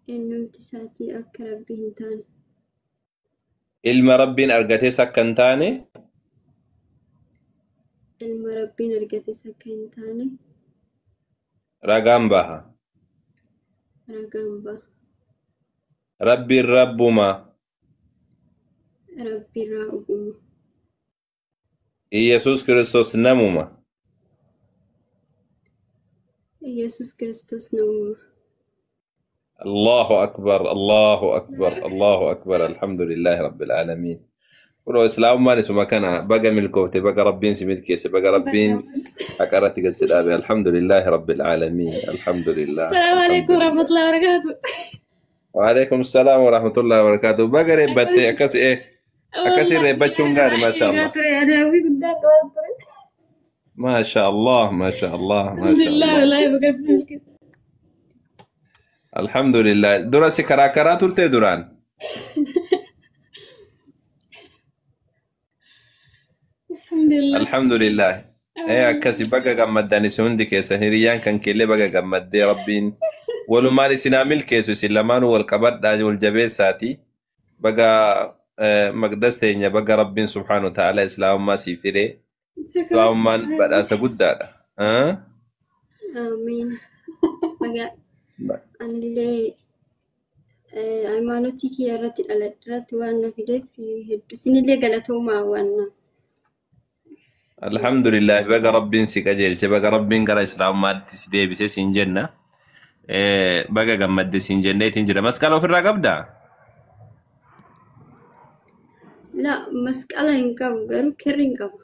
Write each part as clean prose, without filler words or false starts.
Eenyumti isaatii akka Rabbii hin taane. Ilma Rabbiin argates akka hin taane. Ilma Rabbiin argates akka hin taane. Ragaan baha. Ragaan baha. Rabbiin Rabbuma. Rabbiin Rabbuma. Iyyasuus Kiristoos namuma. Iyyasuus Kiristoos namuma. Allahu akbar, Allahu akbar, Allahu akbar, alhamdulillahi rabbil aalamiin. Kunoo islaamummaan isuma kana baga milkoofte, baga Rabbiin si milkeesse, baga Rabbiin haqa irratti gad si dhaabe, alhamdulillahi rabbil aalamiin, alhamdulillah. Assalamu alaikum warahmatullahi wabarakatuh. Waalaikum salaam wa rahmatullahi wa barakatuh. Baga reebbatte akkas akkasii reebbachuun gaarii, maasha Allah. Maasha Allah, maasha Allah, maasha Alhamdulillah Allah. wallahi baga milkeesse. Alhamdulillah. Dura si karaa karaa turte duraan. Alhamdulillah. Alhamdulillah. Akkasi baga gammaddan isin hundi keessan, hiriyyaan kan keellee baga gammaddee, Rabbiin walumaan isin haa milkeessu, isin lamaanuu wal qabadhaa, wal jabeessaati. Baga maqdas teenya, baga Rabbiin subhaanahu wa ta'ala islaamummaa sii fide. Islaamummaan badhaasa guddaadha. Ah? Amiin. Baga anillee hayimaanotii kiyya irratti dhaladhe irratti waan na fideef hedduu isinillee galatoomaa waan na. Alhamdulillah, baga Rabbiin si qajeelche, baga Rabbiin gara islaamummaatti si deebise siin jenna. Baga gammadde siin jenneetiin jira. Masqala ofirraa qabdaa? La, masqala hin qabu, garuu kirri hin qabu.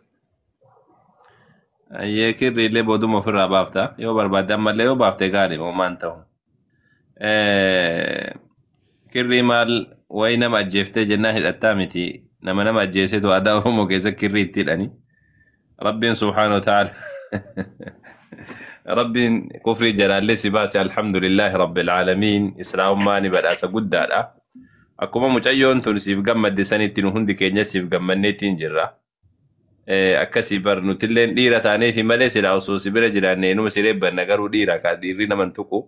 Ayyee, kirri illee booduma ofirraa baafta. Yoo barbaadde ammallee yoo baafte gaarii, homaan ta'u. Kirrii maal wayi nama ajjeeftee jennaan hidhattaa miti. Nama nama ajjeesetu aadaa Oromoo keessa kirrii itti hidhani. Rabbiin subhaanahu wa ta'ala Rabbiin kufrii jalaallee si baase, alhamdulillahi rabbil aalamiin. Islaamummaan badhaasa guddaadha. Akkuma mucayyoon tun siif gammadde sanitti nu hundi keenya siif gammanneetiin jirra. Akkasii bar, nutilleen dhiira taaneefi malee silaa osoo si bira jiraanne inuma si reebbanna, garuu dhiira kaa dhiirri nama hin tuqu.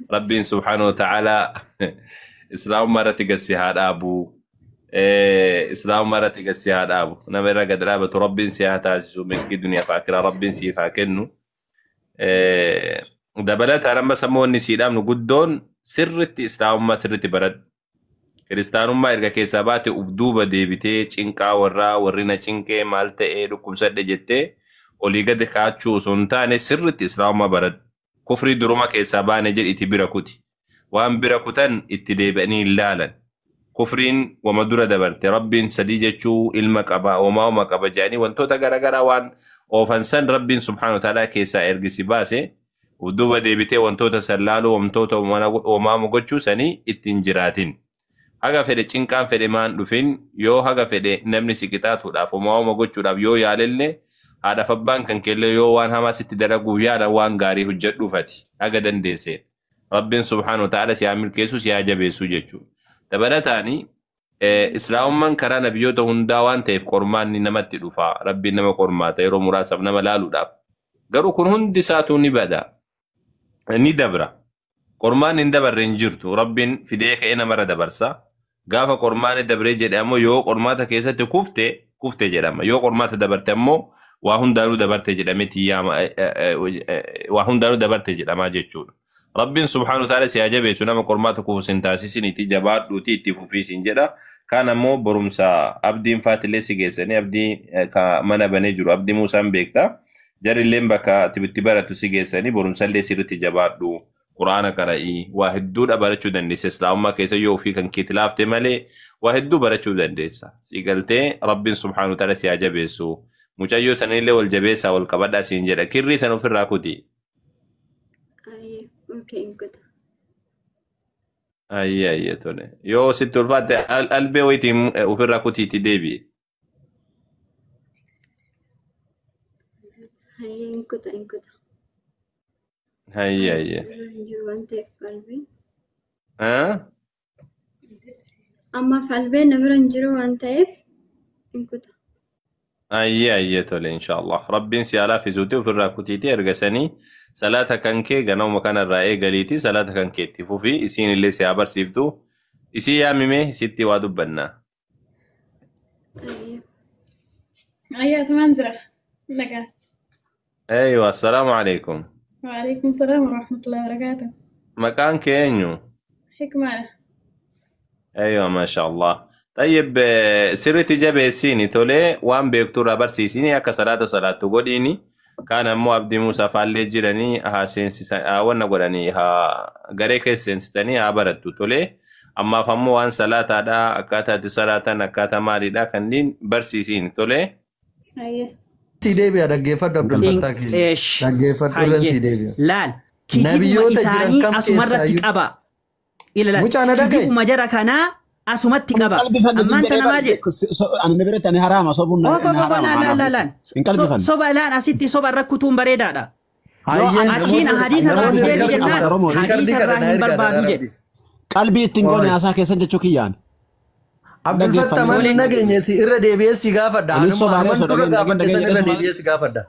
Rabbiin subhaanahu wa ta'ala islaamummaa irratti gad si haa dhaabu. Islaamummaa irratti gad si haa dhaabu. Nama irra gad dhaabatu Rabbiin si haa taasisu. Milkii duniyaa fi akiraa Rabbiin siif haa kennu. Dabalataan amma sammuu sii dhaabnu guddoon sirritti islaamummaa sirritti baradhu. Kiristaanummaa erga keessaa baate uf duuba deebitee cinqaa warraa warri na cinqee maal ta'ee dhukkubsadhe jettee olii gadi kaachuu osoo hin taane sirritti islaamummaa baradhu. Kufrii duruma keessaa baane jedhiti bira kuti. Waan bira kutan itti deebi'anii hin laalan. Kufriin wama dura dabarte, Rabbiin sadii jechuu, ilma qaba, homaa homa qaba jedhanii wantoota garaagaraa waan oofan san Rabbiin subhaanahu wa ta'ala keessaa ergisi baase uf duuba deebitee wantoota san laaluu, wantoota homaa gochuu sanii ittiin jiraatin. Haga fedhe cinqaan fedhe maan dhufin, yoo haga fedhe namni si qixaatuudhaaf homaa homa gochuudhaaf yoo yaalellee, haadhaaf abbaan kan keellee yoo waan hamaa sitti dalaguuf yaalan, waan gaarii hojjedhuufati haga dandeesseen. Rabbiin subhaanahu wa ta'ala si haa milkeessu, si haa jabeessu jechuudha. Dabalataani islaamummaan karaa nabiyyoota hundaa waan ta'eef qormaanni namatti dhufa. Rabbiin nama qormaata yeroo muraasaaf nama laaluudhaaf. Garuu kun hundi isaatu ni bada. Ni dabra. Qormaanni hin dabarre hin jirtu. Rabbiin fidee ka'ee namarra dabarsa. Gaafa qormaanni dabree jedhe ammoo yoo qormaata keessatti kufte, kufte jedhama. Yoo qormaata dabarte ammoo waa hundaanuu dabarte jedhameeti yaama, waa hundaanuu dabarte jedhamaa jechuudha. Rabbiin subhaanahu wa ta'ala si haa jabeessu, nama qormaata kufu sin taasisiniiti, jabaadhuuti itti fufiisin jedha. Kaan ammoo barumsa abdiin faatillee si geessanii, abdii ka mana banee jiru, abdii Muusaan beekta. Jarilleen bakka itti baratu si geessanii, barumsallee sirriitti jabaadhu. Quraana qara'ii, waa hedduudha barachuu dandeessa. Islaamummaa keessa yoo ofii kan keetti laafte malee waa hedduu barachuu dandeessa. Si galtee, Rabbiin subhaanahu wa ta'ala si haa jabeessu. Mucayyoo sanillee wal jabeessaa, wal qabadhaa siin jedha. Kirrii san ofirraa kuti. Ayyee, okay, hin kuta. Ayyee, ayyee, tole. Yoo sitti ulfaatte albee wayitiin ofirraa kutiitti deebi'i. Ayyee, hin kuta, hin kuta. Ayyee, ayyee. Irra hin jiru waan ta'eef albeen. Ah? Ammaaf albeen na bira hin jiru waan ta'eef hin kuta. Ayyee, ayyee, tole, inshaallah. Rabbiin si haa laaffisuuti ofirraa kutiiti erga sanii Salaata kan kee ganama kanarraa eegaliiti salaata kan kee itti fufi isiin illee si haa barsiiftu. Isii yaamime sitti waa dubbanna. Ayyaa asumaan jira. Nagaa. Eeywa, assalaamu alaikum. Waalaikum salaam warahmatullahi wabarakaatuh. Maqaan kee eenyu? Hikmaadha. Eeywa, maasha Allah. Tayyib, sirriitti jabeessiini tolee waan beektu irraa barsiisini akka salaata salaattu godhiini. Kaan ammoo Abdii Muusaa faallee jiranii haa seensisan haa wanna godhanii haa garee keessa seensisanii haa barattu tolee. Ammaaf ammoo waan salaataadhaa akkaataa itti salaatan akkaataa maaliidhaa kanneen barsiisiin tolee. Ayyaa. Si deebi'a dhaggeeffadhu Abdul Fattah keenya. Eesh. Dhaggeeffadhu irran si deebi'a. Laal. Kijibuma Nabiyyoota jiran isaanii kam asumarratti keessaayyuu qaba. Ila laal. Mucaa na dhaga'i. Kijibuma jara kanaa asumatti qaba. Qalbifanne sin Ammaan jedhee tana maal jedhe? ani biratti ani haraama sobuun Ogo ogo laal laal laal laal. Hin qalbifanne. Soba laal asitti soba irra kutuun bareedaadha. Hayyeen Achiin hadiisa irraa namoonni fidee riikardii jennaan riikardii hadiisa kana irraa na hin ergaa barbaadu dha jedhe. rabbi. Qalbii ittiin goone haasaa keessan jechuu kiyyaan. Abdul Fattah Dhaggeeffanne. man nageenye si irra deebi'ee si gaafadha. Anis Anuma sobaanee anuman osoo dura dhageenye gaafadhe san dhageenye irra dhageenye deebi'ee si gaafadha.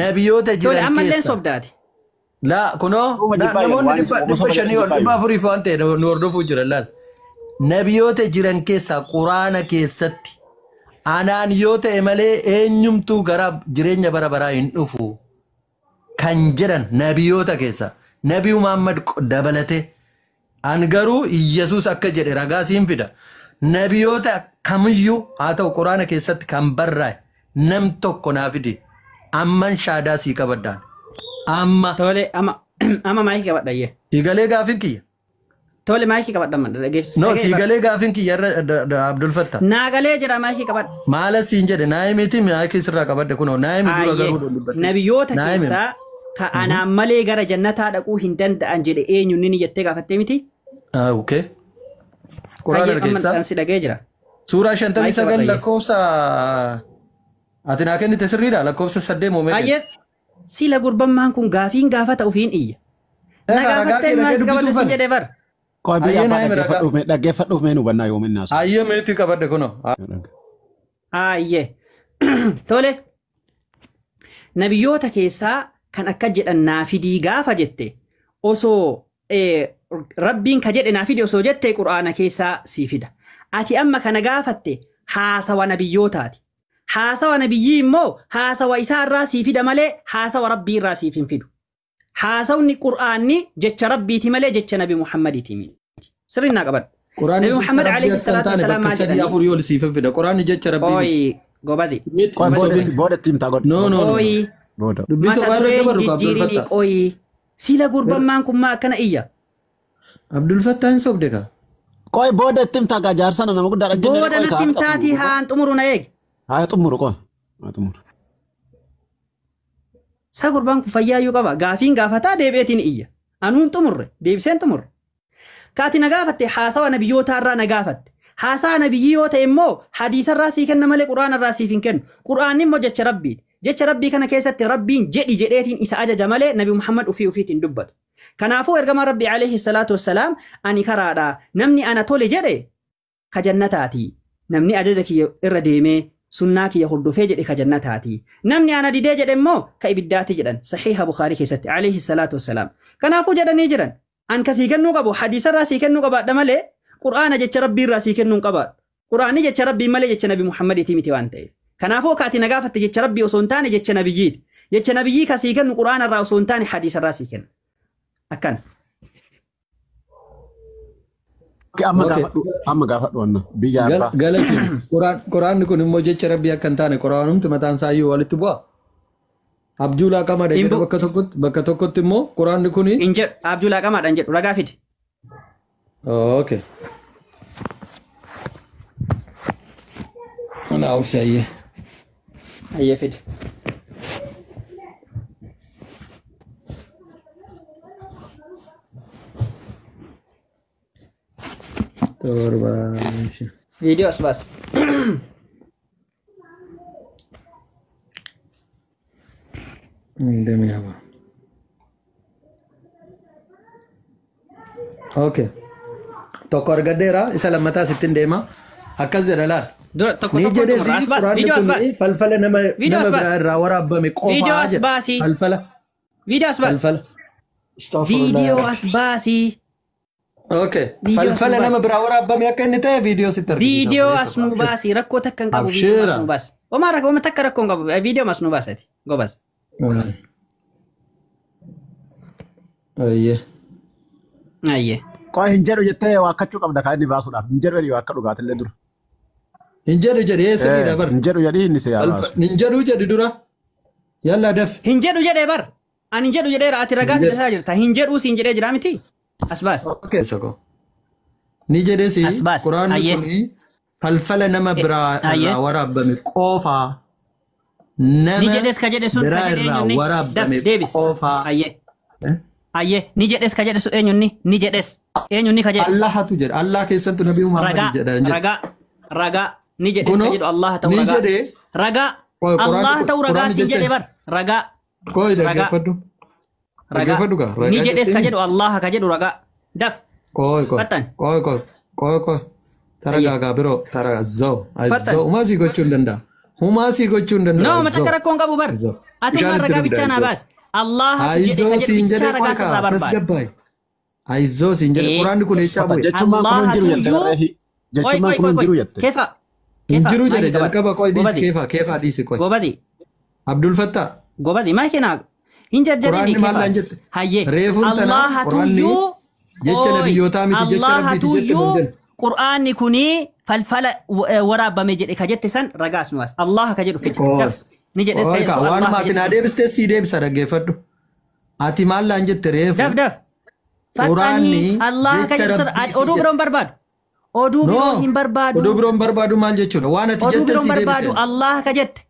Nabiyyoota Tole jiran ammalleen keessa. sobdaati. Laa kunoo Dhuma jibbaa jedhu namoonni waan dhibba soba dhibba jedhan shanii ol jibbaa dhibba jedhu. afurii fi waan ta'e nu hordofuu jiran laal. Nabiyyoota jiran keessaa quraana keessatti anaan yoo ta'e malee eenyumtuu gara jireenya bara baraa hin dhufu kan jedhan nabiyyoota keessa nabii Muhammad dabalate an garuu Iyyasuus akka jedhe ragaa siin fida. Nabiyyoota kamiyyuu haa ta'u quraana keessatti kan barraa'e nam tokko naa fidi amman shaadaa sii qabaddaan amma Tole amma amma maayikii qabadha iyyee. siigalee gaafin kiyya. Tole maayikii qabadha amma dhageessi. No siigalee gaafin kiyya irra Abdul Fattah. Naagalee jira maayikii qabadha. Maala siin jedhe naayimiiti maayikii sirraa qabadde kunoo naayimi dura garuu Ayyee. dubbatte. Nabiyyoota Naayimi. keessaa ka anaan malee gara jannataa dhaquu hin danda'an jedhe eenyu inni jettee gaafattee miti? Ah, okay. Quraana Ayyee amma keessaa kan si dhagee jira. suuraa shantamii Maayikii sagal qabadha iyyee. lakkoofsa ati naa kennite sirriidha lakkoofsa saddeet moomee kenna. Ayyee sila gurbammaan kun gaafiin gaafata ofiin iyya. Na Egaa ragaa gaafattee kee dhagee maayikii qabadha dubbisuuf sin ani. jedhe bar. Qoy biyya Ayyee abbaa naayimi ragaa. dhaggeeffadhuuf mee hubannaa yoomin naasu. Ayyee meetii qabadde kunoo. Ayyee. Tole. Nabiyyoota keessaa kan akka jedhan naa fidii gaafa jette osoo rabbiin ka jedhe naa fidi osoo jette quraana keessaa sii fida. Ati amma kana gaafatte haasawa nabiyyootaati. Haasawa nabiyyii immoo haasawa isaa irraa sii fida malee haasawa rabbii irraa siif hin fidu. Haasawni qur'aanni jecha rabbiiti malee jecha nabi Muhammadiiti miti. Sirriin naa qabadhu. Quraanni Nabi jecha Muhammad rabbii alayhi akka hin salaatu taane wasalaam bakka maal sadii jedhanii? afurii ol siif fida. Quraanni jecha rabbii miti. Qoyi gobazi. Miti Qoy hin booda sobin. booda itti himtaa godhe. No no no. Qoyi Booda. Dubbii mata sobaa irra dureen dabarru ka Abdul jijjiirini Fattah. qoyi. Sila gurbammaan kun maa akkana iyya. Abdul Fattah hin sobde ka. Qoy booda itti himtaa gaa jaarsana nama guddaadha jennee Booda qoy natti kaa himtaatii haan xumuru na eegi. Haa xumuru qoy. Haa xumuru. Sa gurbaan kun fayyaayyuu qaba. Gaafiin gaafataa deebi'eetiin iyya. Anuun xumurre deebiseen xumurre. Kaati na gaafatte haasawa nabiyyootaa irraa na gaafatte. Haasawa nabiyyii yoo ta'e immoo hadiisarraa sii kenna malee quraanarraa siif hin kennu. Quraanni immoo jecha rabbiiti. Jecha rabbii kana keessatti rabbiin jedhi jedheetiin isa ajaja malee nabi Muhammad ufii ufiitiin dubbatu. Kanaafuu ergamaan rabbii alayhi salaatu wassalaam ani karaadha. Namni ana tole jedhe ka jannataati. Namni ajaja kiyya irra deemee sunnaa kiyya hordofee jedhe ka jannataati. Namni ana didee jedhe immoo ka ibiddaati jedhan. Saxiiha Bukaarii keessatti alayhi salaatu wassalaam. Kanaafuu jedhanii jiran. An ka sii kennuu qabu hadiisarraa sii kennuu qabaadha malee qur'aana jecha rabbiirraa sii kennuu hin qabaadhu. Qur'aanni jecha rabbii malee jecha nabi Muhammadiiti miti waan ta'eef. Kanaafuu akka ati na gaafatte jecha rabbii osoo hin taane jecha nabiyyiiti. Jecha nabiyyii ka sii kennu qur'aanarraa osoo hin taane hadiisarraa sii kenna. Akkana. Amma Okay. gaafadhu amma gaafadhu wanna biyya abbaa. Galati quraanni kun immoo jecha rabbii akka hin taane quraanumti mataan isaa iyyuu walitti bu'a. Abjuu laaqamaadha Hin jedha bu'u. bakka tokkotti immoo quraanni kun. Hin jedhu abjuu laaqamaadhaan jedhu ragaa fidi. Okay. Naa obsi ayyee. Ayyee fidi. Torba. Viidiyoo as baas. Deemee hafa. Okay. Tokko argadheera isa lammataa sittin deema. Akkas jedha laal. Dura tokko Ni tokko jedhe xumura. As si baas. quraanni Viidiyoo as kun baas. falfala nama Viidiyoo nama as baas. biraa irraa waraabame Viidiyoo qofaa as jedha. baasi. Falfala. Viidiyoo as baasi. Falfala. Astaghfirullah. Viidiyoo as baasi. Okay. Viidiyoo as Falfala nu nama baasi. biraa waraabame akka inni ta'e viidiyoo sitti argisiisa. Viidiyoo Obboleessa as nu koo. baasi. Rakkoo takka hin qabu. Viidiyoo as Abshiira. nu baasi. Homaa rakkoo homaa takka rakkoo hin qabu. Viidiyoo as nu baasati. Gobas. Ayyee. Ayyee. Qoy hin jedhu jettee waakkachuu qabda kan inni baasuudhaaf. Hin jedhu jedhi akka dhugaatillee dura. Hin jedhu jedhi sirriidha bar. Hin jedhu jedhi inni si yaa baasu. Hin jedhu jedhi dura. Yalla daf. Hin jedhu jedhee bar. Ani hin jedhu jedheera ati ragaa fidataa jirta. Hin jedhuu siin jedhee jira miti. As baasi. Okay. Sako. Ni jedhe si As baasi. quraanni Ayyee. kuni falfala nama biraa Ayyee. irraa waraabame qofaa. Ni Nama jedhes ka jedhe sun ka biraa jedhe irraa eenyunni. Daf waraabame deebis. qofaa. Ayyee. Ayyee. Ni jedhes ka jedhe sun eenyunni. Ni jedhes. Eenyunni ka jedhe. Allahatu jedha. Allah keessattu Nabii Muhammad Ragaa. jedha hin jedhu. Ragaa. Ragaa. Ni jedhes ka Kunoo jedhu Allah ta'u ni ragaa. jedhe Ragaa. Qoy, quraanni Allah kun- ta'u ragaa quraanni siin jecha- jedhe bar. Ragaa. Qoy Ragaa. dhaggeeffadhu. Ragaa. Dhaggeeffadhu gaa. Ni Ragaa jedhes ka jetteemi. jedhu Allah ka jedhu ragaa. Daf. Qoy qoy. Fattan. Qoy qoy. Qoy qoy. Taragaagaa biroo taragaa Fattan. Azoo. Humaa sii gochuu hin danda'a. Humaa sii gochuu hin danda'a. No, mata rakkoon qabu bar. Azoo. Ati Bishaan maal itti ragaa dugda bichaa naa azoo. baas. Allah jedhe Ayizoo ka jedhu siin bichaa jedhe ragaa qoy sirraa kaa barbaada. tasgabbaay. Ayizoo siin jedhe Eh. quraanni kun eechaa bu'e. Jechummaan kun hin jiru jette Allahatu barreefi. Qoy Jechummaan qoy kun qoy hin qoy. jiru jette. Kefa. Hin Kefa. jiru jedhe Maayikii qabadhu. jalqaba qoy dhiisi Gobazi. keefaa keefaa dhiisi qoy. Gobazi. Abdul Fattah. Gobazi. Maayikii naa. Hin jarjarini Quraanni maal kefa. naan jette? Hayyee. Reefuun tana quraanni Allahatuyyuu jecha qoy. nabiyyootaa miti jecha rabbiiti jette Allahatuyyuu mun jenne. Qur'aanni kuni falfala waraabame jedhe ka jette san ragaas nu as. Allah ka jedhu fidi. Qoy. Daf. Ni jedhes ka Qoy jedhu kaa sun Allah waanuma ka ati jedhu naa sun. deebistee sii deebisa dhaggeeffadhu. Ati maal naan jette reefu? Daf daf. Faxxanii Quraanni Allah ka jecha jedhu sun rabbiiti oduu jette. biroon barbaadu. Oduu No. biroo hin barbaadu. Oduu biroon barbaadu maal jechuudha? Waan ati Oduu jette biroon sii barbaadu deebiseen. Allah ka jette.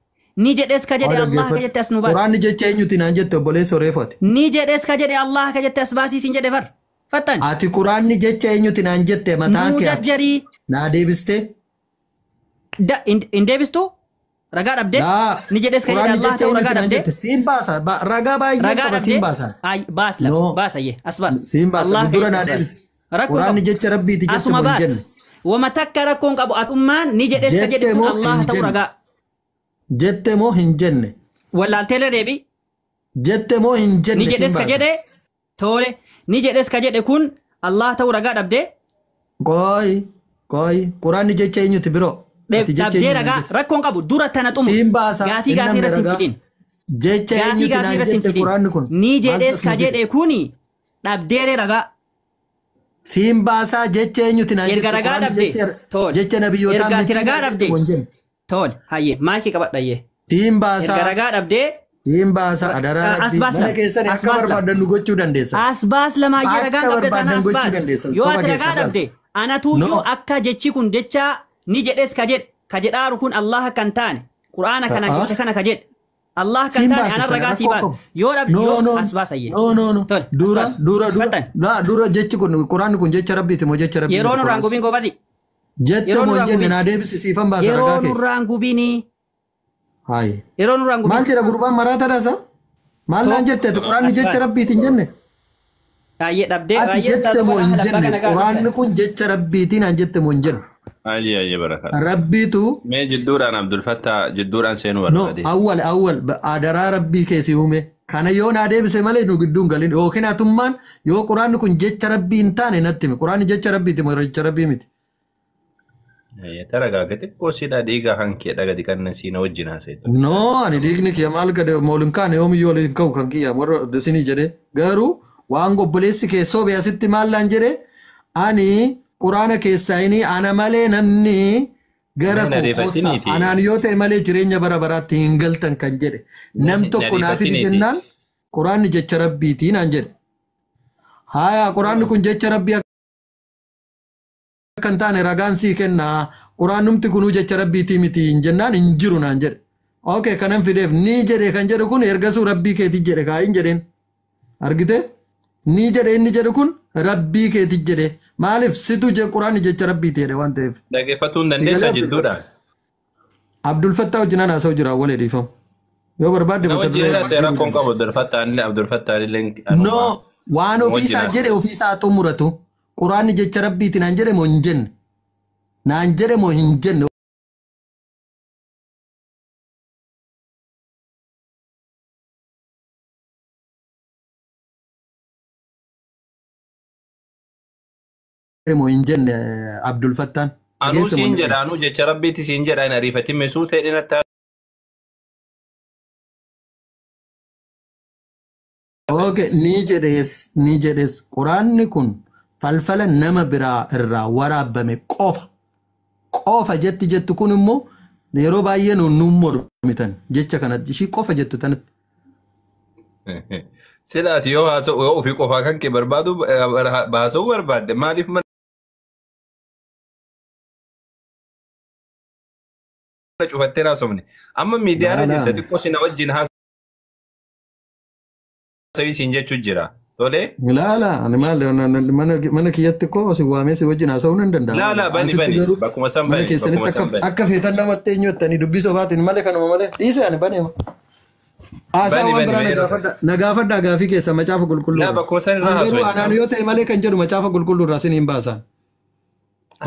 Ni jedhes ka jedhe Allah ka jette as nu baasi. Quraanni jecha eenyuti naan jette obboleessoo reefu ati? Ni jedhes ka jedhe Allah ka jette as baasii siin jedhe bar. Faxxani. Ati quraanni jecha eenyuti naan jette mataan Nuu kee ati. jarjarii. Naa deebistee? Da hin deebistuu? Ragaa dhabdee? Laa. Ni jedhes ka jedhe Quraanni Allah jecha ta'uu ragaa eenyuti naan dhabdee? jette? Siin baasa. Ragaa baay'ee Ragaa qaba siin dhabdee? baasa. Ay, baas lama. No. Baas ayyee. As baas. Siin baasa. Allah ka Dura jette naa as baas. deebisi. Rakkoo Quraanni qabu. jecha rabbiiti jette Asuma moo hin baas. jenne? Wama takka rakkoon qabu atummaan ni jedhes ka jedhe Jette kun moo Allah hin ta'uu jenne? ragaa. Jette moo hin jenne? Wallaalteerra deebi. Jette moo hin Ni jenne siin jedhes ka baasa. jedhe tole. Ni jedhes ka jedhe kun Allah ta'uu ragaa dhabdee? Qoy. Qoy. Quraanni jecha eenyuti biroo? Ati jecha Dhabdee eenyu naan ragaa jette? rakkoon qabu dura tana xumur. Siin baasa. Gaafii Hin gaafii namne irratti hin ragaa. fidin. Jecha Gaafii eenyuti gaafii naan irratti hin jette fidin. quraanni kun? Ni Maaltu jedhes as ka nu fide? jedhe kuni dhabdeere ragaa. Siin baasaa jecha eenyuti naan Erga jette ragaa quraanni dhabde jecha tole. jecha nabiyyootaa Erga ati miti ragaa naan jette dhabde moo hin jenne? tole. Hayyee maayikii qabadha hayyee. Siin Erga baasaa. ragaa dhabdee Siin baasa adaraa as rabbii baas mana lama. keessan As akka baas lama. barbaadan nu gochuu dandeessan. As baas lama hayyee ragaan Akka dhabde tana barbaadan as gochuu baas. dandeessan Yoo soba ati ragaa keessan laal. dhabde anatuyyuu No. akka jechi kun jecha ni jedhes ka jedhe ka jedhaaru kun Allah kan taane quraana kana Ta'a. jecha kana ka jedhe Allah kan Siin taane baasa anan sana ragaa sii rakkoo baas. qabu. Yoo dhabde No yoo no as baas hayyee. no no no Tole as dura baas. dura dura Fattan. laa dura jechi kun quraanni kun jecha rabbiiti moo jecha rabbii Yeroo miti nurraan quraanni? gubiin gobazi. Jette Yeroo moo hin nurraan jenne gubiin. naa deebisi siifan baasa Yeroo ragaa kee. nurraan gubinii. Hayi. Yeroo nurraan Maal gubin. jedha gurbaan maraataadha isa? Maal naan jette ati quraanni As jecha baas. rabbiiti hin jenne? Baay'ee dhabdee Ati baay'ee jette ustaas moo godha hin haala jenne baga nagaa quraanni dhuftan. kun jecha rabbiiti naan jette moo hin jenne? Ayyee ayyee barakaadha. Rabbiitu Mee jidduudhaan Abdul Fattah jidduudhaan seenuu No, barbaade. awwal awwal adaraa rabbii keessi uume. Kana yoo naa deebise malee nu gidduun galin yookiin atummaan yoo quraanni kun jecha rabbii hin taane natti himi. Quraanni jecha rabbiiti moo jecha rabbii miti? Ayyee taragaaga xiqqoo siidhaa dhiigaa kan kee dhagadi kan siina wajjin haasa'e. No, ani dhiigni kiyya maal gade moolin kaane yoomiyyuu waliin ka'u kan kiyya warra isinii jedhe. Garuu waan obboleessi kee sobe asitti maal naan jedhe ani quraana keessaa inni ana malee namni gara Mee na koo kottaa deefatiniiti. anaan yoo ta'e malee jireenya bara baraatti hin galtan kan jedhe. Nam Na tokko naa fidi deefatiniiti. jennaan quraanni jecha rabbiitii naan jedhe. Haya quraanni kun jecha rabbii akka hin taane ragaan sii kennaa quraannumti kunuu jecha rabbiitii miti hin jennaan hin jiru naan jedhe. Okay kanan fideef ni jedhe kan jedhu kun ergasuu rabbii keeti jedhe kaa hin jedheen. Argite? Ni jedhe inni jedhu kun rabbii keeti jedhe. Maaliif situ je quraanni jecha rabbiiti jedhe waan ta'eef. Dhaggeeffatuu hin dandeessaa Digalee jidduudhaan. Abdul Fattah wajjin ana haasa'u jira awwalee dhiifamu. Yoo barbaadde Na mata wajjin duree haasa'e rakkoon qabu Abdul Fattah illee Abdul Fattah illee No, waan wajjin ofiisaa jedhe ofiisaa xumuratu. Quraanni jecha rabbiiti naan jedhe moo hin jenne? Naan jedhe moo hin jenne? moo hin jenne Abdul Fattaan? Anuu Dhageesse moo siin hin jedha, dhageenye? anuu jecha rabbiitti siin jedha, hin ariifatin mesuu ta'e natti. Okay, ni jedhees quraanni kun falfala nama biraa irraa waraabame qofa qofa jetti jettu kun immoo yeroo baay'ee nuun mormitan jecha kanatti ishii qofa jettu tanatti. Silaati yoo haasa'u yoo ofii qofaa kan kee barbaadu haasa'uu barbaadde maaliif mana cufattee haasofne? Amma miidiyaarra Laalaa. jirta, xiqqoo sina wajjin haasa'ii siin jechuu jira. Tolee? Ilaala, ani maal mana kiyyatti koo si waamee si wajjin haasa'uu nan danda'a. Laalaa, bani Asitti bani garuu bakkuma san mana bani keessanitti bakkuma san akka bani. akka feetan namatti eenyu jettanii dubbii sobaatiin malee kanuma malee dhiise ani baneema. Haasaa Bani waan bani biraa na yeroo gaafadha. Na gaafadhaa gaafii keessa macaafa qulqulluu Laa, irraa. bakkuma san irraa An garuu haasofne. anaan yoo ta'e malee kan jedhu macaafa qulqulluu irraa siniin baasaan.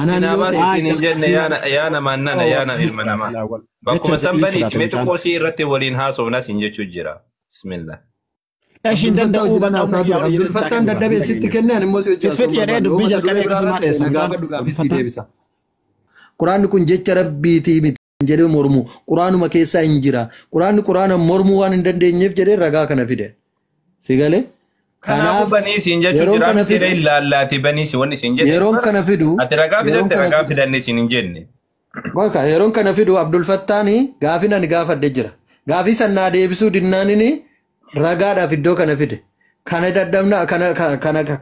Anaan Ati yoo namaa ta'e siin hin jenne, yaa namaan nana, yaa na ilma namaa. Bakkuma san bani mee xiqqoo sii irratti waliin haasofna siin jechuu jira. Bismillah. Eshin Abdul Fattaa danda'uu wajjin bakka haasaa ture. Abdul Fattaan dadhabee sitti kenne, ani immoo si wajjin Fitfit haasa'uu jedhee barbaadu. dubbii Yoo mata duree jalqabee biraa akkasumaa irratti ta'e dheessa na mucaan. gaafadhu, Abdul gaafii sii Fattaan. deebisa. Quraanni kun jecha rabbiitii miti jedhee mormu quraanuma keessaa hin jira. Quraanni quraana mormuu waan hin dandeenyeef jedhee ragaa kana fide. Si galee? Kanaafuu Kanaaf banii siin jechuu yeroon jira kana miti fidu laallaati banii si wanni siin jedhe. yeroon kana fidu Ati ragaa yeroon fidatte kana ragaa fidu fidanne siin hin jenne. Goka yeroon kana fidu Abdul Fattaani gaafii ani gaafadhe jira. Gaafii san naa deebisuu dinnaanini ragaadhaaf iddoo kana fide. Kana dadhabna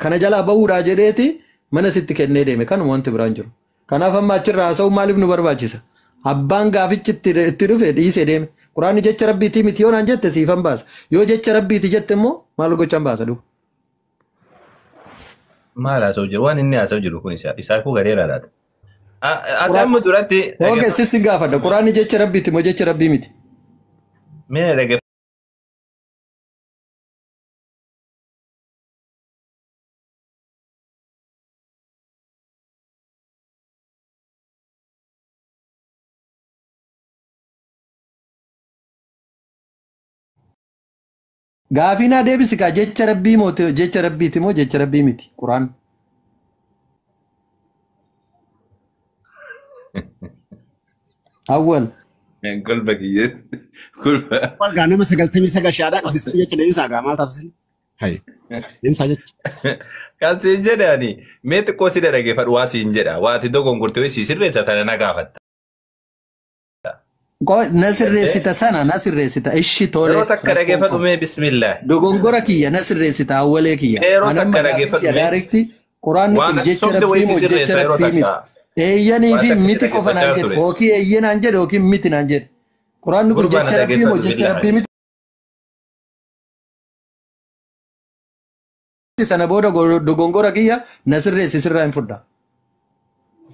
kana jalaa bahuudhaa jedheeti mana sitti kennee deeme, kanuma wanti biraan jiru. Kanaaf amma achirraa haasa'uu maaliif nu barbaachisa? Abbaan gaafichi itti dhufe dhiisee deeme. Quraanni jecha rabbiitii miti yoo naan jette siifan baasa. Yoo jecha rabbiiti jette immoo maal gochaan baasa dhufu? Maal haasa'u jiru? Waan inni haasa'u jiru kun isaafuu gareera laata. Ati amma duratti Okay, sissi gaafadha. Quraanni jecha rabbiiti moo jecha rabbii miti? Mee Gaafii naa deebisi kaa, jecha rabbii moo jecha rabbiiti moo jecha rabbii miti quraan? Awwal. Golba kiyya. Golba. Walgaa nama 99 shaadaa qabsiisanii jecha deemsaa gaa maal taasisan? Hayi. Deemsaa jecha. Kan siin jedhe ani mee xiqqoo si dhaggeeffadhu waa siin jedha. Waa ati dogongortee si sirreessa tana na gaafatta. Na sirreessita sana, na sirreessita ishi tole. Yeroo takka rakkoon dhaggeeffadhu qabu. mee bismillah. Dogongora kiyya na sirreessita, awwalee kiyya. Yeroo Ani amma takka gaafii dhaggeeffadhu kiyya mee. daarekti quraanni Waan kun ati jecha sobde rabbii wayii si moo jecha sirreessa yeroo rabbii miti? takka. Eeyyanii Waan fi takka si miti qofa naan dhaggeeffachaa jedhe ture. yookiin eeyyee naan jedhe yookiin miti naan jedhe. Quraanni kun Gurbaa na jecha rabbii moo dhaggeeffadhu jecha rabbii billahi. miti? Sana booda dogongora kiyya na sirreessi, sirraa hin fudha.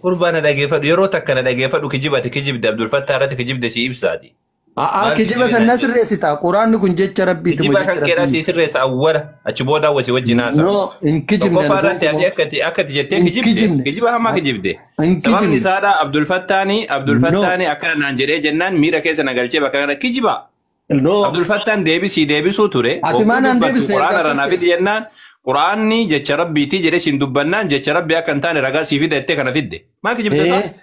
Gurbaa na dhaggeeffadhu, yeroo takka na dhaggeeffadhu, kijibati kijibde Abdul Fattah irratti kijibde si ibsaati. A'aa, Maal kijiba kijibe san na naan jedhe? sirreessita. Quraanni kun jecha rabbiiti moo Kijiba jecha kan keedhaa rabbii si miti? sirreessa awwala achi booda awwa si wajjin haasa'a. No, hin kijibne Tokkoffaa ani irratti ati gonkumaa. akkati jettee Hin kijibde, kijibne. kijiba hamaa kijibde. Hin Sababni kijibne. isaadha Abdul Fattaani Abdul No, Fattaani akkana naan jedhee jennaan miira keessa na galchee bakka kana kijiba. no. Abdul Fattaan deebisii deebisuu ture. Ati Hogguu maa naan dubbattu deebisne erga quraana irraa akkas naa ta'e? fidi jennaan quraanni jecha rabbiitii jedhee siin dubbannaan jecha rabbii akka hin taane ragaa sii fida jettee kana fidde. Maa kijibde isaa? Ee,